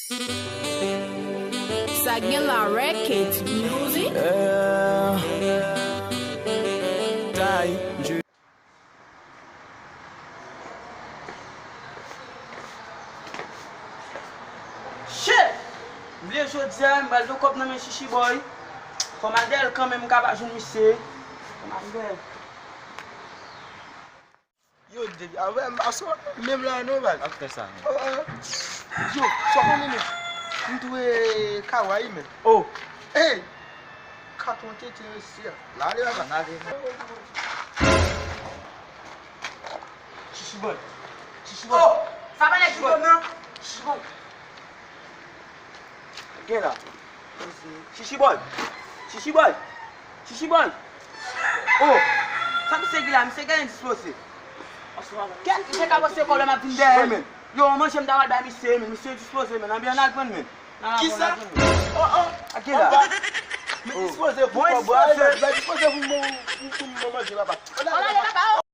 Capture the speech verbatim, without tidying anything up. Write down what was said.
Sa gen la Records Music. Shit! M vle jodi a, m pral jwenn kòb nan men Chichi Boy. Fò m al dèyè l kanmenm, m ka pa jwenn misye. Fò m al dèyè l. Yo, depi avè m pa sou menm la non, baz. Ap fè sa, non. Oh, oh. Yo, sa konnen men. M twouve Kaway, men. Oh. Hey! Katon tete mesye. N ale, papa. N ale. Chichi Boy. Chichi Boy. Oh! Sa pa nèg ki bon, non? Chichi Boy. Gen la. Chichi Boy. Chichi Boy. Chichi Boy. Oh! Sa misye gen la, misye gen dispoze. Kèt, misye ka pase kòb la, m ap vin dèyè, men. Yo, manje m ta pral bay misye, men. Misye dispoze, men. Ann vin al pran, men. Kisa? Oh, oh. Ake la. Men dispoze pou kòb la, dispoze pou manje, papa. Ann ale, papa.